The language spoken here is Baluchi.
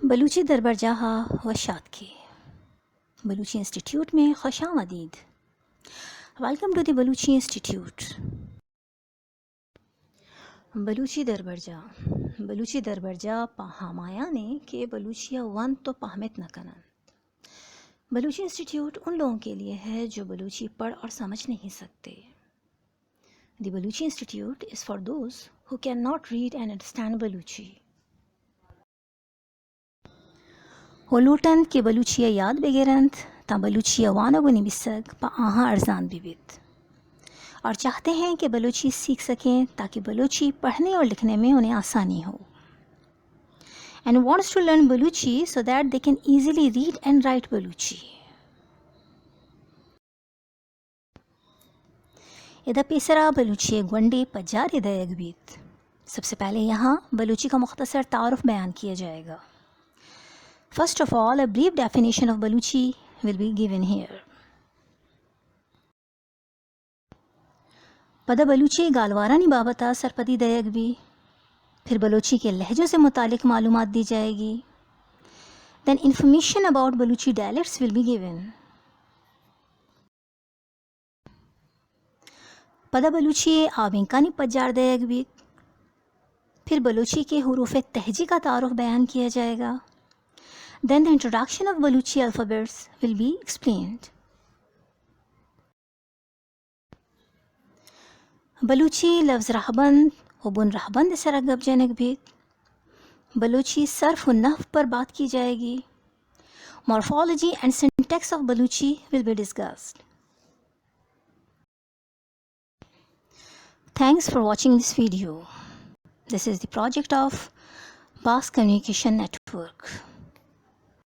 بلوچی دربرجاہ ءَ وش آتکے۔ بلوچی انسٹیٹیوٹ میں خوش آمدید۔ Welcome to the بلوچی انسٹیٹیوٹ۔ بلوچی دربرجاہ۔ بلوچی دربرجاہ پہ ہمایانے کہ بلوچی ءَ ونت و پہمت نہ کننت۔ بلوچی انسٹیٹیوٹ ان لوگوں کے لیے ہے جو بلوچی پڑھ اور سمجھ نہیں سکتے۔ The Baluchi Institute is for those who cannot read and understand Baluchi. و لوٹ انت کہ بلوچی ءَ یاد بگر انت تاں بلوچی ءِ وانگ و نبیسگ پہ آہاں ارزان بہ بیت، اور چاہتے ہیں کہ بلوچی سیکھ سکیں تاکہ بلوچی پڑھنے اور لکھنے میں انہیں آسانی ہو، and wants to learn Baluchi so that they can easily read and write Baluchi. ادا پیسرا بلوچی ءِ گونڈیں پجارے دئیگ بیت۔ سب سے پہلے یہاں بلوچی کا مختصر تعارف بیان کیا جائے گا۔ First of all, a brief definition of Baluchi will be given here. پدا بلوچی ءِ گالوارانی بابت ءَ سرپدی دئیگ بی۔ پھر بلوچی کے لہجوں سے متعلق معلومات دی جائے گی۔ Then information about Baluchi dialects will be given. پدا بلوچی ءِ آبینکانی پجار دئیگ بیت۔ پھر بلوچی کے حروف تہجی کا تعارف بیان کیا جائے گا۔ Then the introduction of Baluchi alphabets will be explained. Balochi لفظ رہبند و بن رہبند ءِ سرا گپ جنگ بیت۔ بلوچی صرف و نحو پر بات کی جائے گی۔ Morphology and syntax of Baluchi will be discussed. Thanks for watching this video. This is the project of Basque Communication Network.